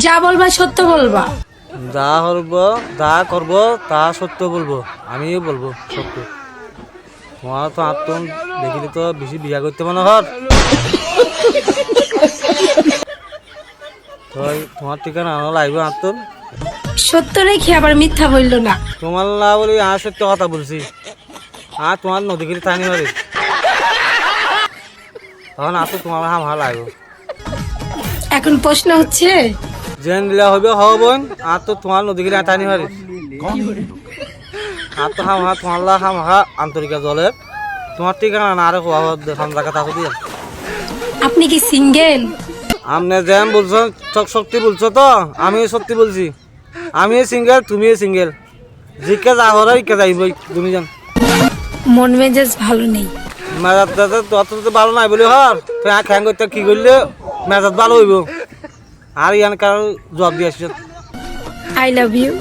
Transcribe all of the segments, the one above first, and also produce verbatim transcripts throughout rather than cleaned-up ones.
যা বলবা সত্য বলবা। যা করব, যা করব, তা সত্য বলবো। আমিও বলবো সত্য। তোমার তো আত্তন দেখিলে তো বেশি বিয়া করতে মনে হর। তো তোমার ঠিকানা আনো লাগবে আত্তন। সত্য রেখে আবার মিথ্যা বললো না। তোমার না বলি আর সত্য কথা বলছি। আর তোমার নদী গিরি থানি মারি। তখন আর তো তোমার হাম হালা আইব। এখন প্রশ্ন হচ্ছে? যেন দিলা হইবে হ বোন, আর তো তোমার নদী গিরি থানি মারি। আর তো হাম হা তোমার লা হাম হা আন্তরিকা জলের। তোমার ঠিকানা না আরে হওয়া হওয়া দেখান জায়গা তাকে দিয়ে। আপনি কি সিঙ্গেল? আপনি যেন বলছেন, সব সত্যি বলছো তো? আমিও সত্যি বলছি। আমিও সিঙ্গেল, তুমিও সিঙ্গেল। জিকে যা করার, ইকে যাইব, দুনিজন। মন মেজাজ ভালো নেই। মেজাজ টেজাজ তো অত তো ভালো নাই বলে হর। তুই আর খ্যাং করতে কি করলে মেজাজ ভালো হইব? আর ইয়ান কারণ জবাব দিয়ে আসছে। I love you.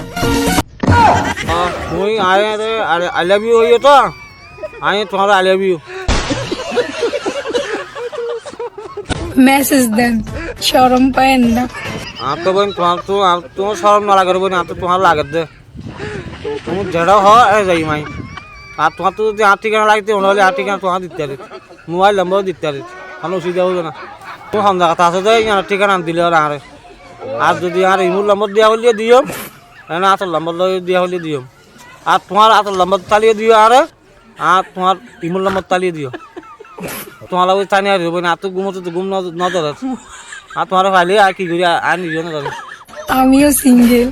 আহ, তুই আরে, আরে, I love you হইও তো? আমি তোমার I love you। মেসেজ দেন, শরম পায়েন না? আর তো বোন, তোমার তো, আর তোমার শরম না লাগে রে বোন, আর তো তোমার লাগে দে। তুমি যেটা হয়, এ যাই মাই। আর তোমার তো যদি আর ঠিকানা লাগতে মনে হলে আর ঠিকানা তোমার দিতে পারি, মোবাইল নম্বর দিতে পারি, কোনো অসুবিধা হবে না। তুমি হন জায়গাতে আছে যে, ইয়ার ঠিকানা দিলে আর আরে। আর যদি আর ইমুর নম্বর দিয়া হলে দিও, না আসল নম্বর দিয়া হলে দিও। আর তোমার আসল নম্বর চালিয়ে দিও আরে। আর তোমার ইমুর নম্বর তালিয়ে দিও। তোমার লাগি তানি আর হইব না, আর তো ঘুমোতে তো ঘুম ন-, নজর আছে। আর তোমার ফাইলে আর কি করি, আর, আর নিজেও নজর। আমিও সিঙ্গেল।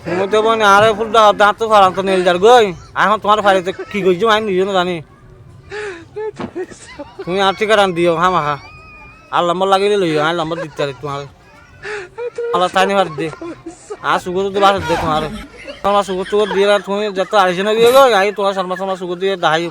ঘুমোতে বই না, আরে ফুল দা, দাঁত তো ফারান তো নেই যার গই। এখন তোমার ফাইলে তো কি করছো, আমি নিজেও না জানি। তুমি আর ঠিকানা দিও, হা মাহা। আর নম্বর লাগিলে লইও, আমি নম্বর দিতে পারি তোমার। আল্লাহ তানি ফার দে। আর সুগত তো বাস দে তোমার। তোমার সুগত সুগত দিয়ে না, তুমি যত আড়াইশো না দিয়ে গো, আমি তোমার শর্মা শর্মা সুগত দিয়ে দেখাই।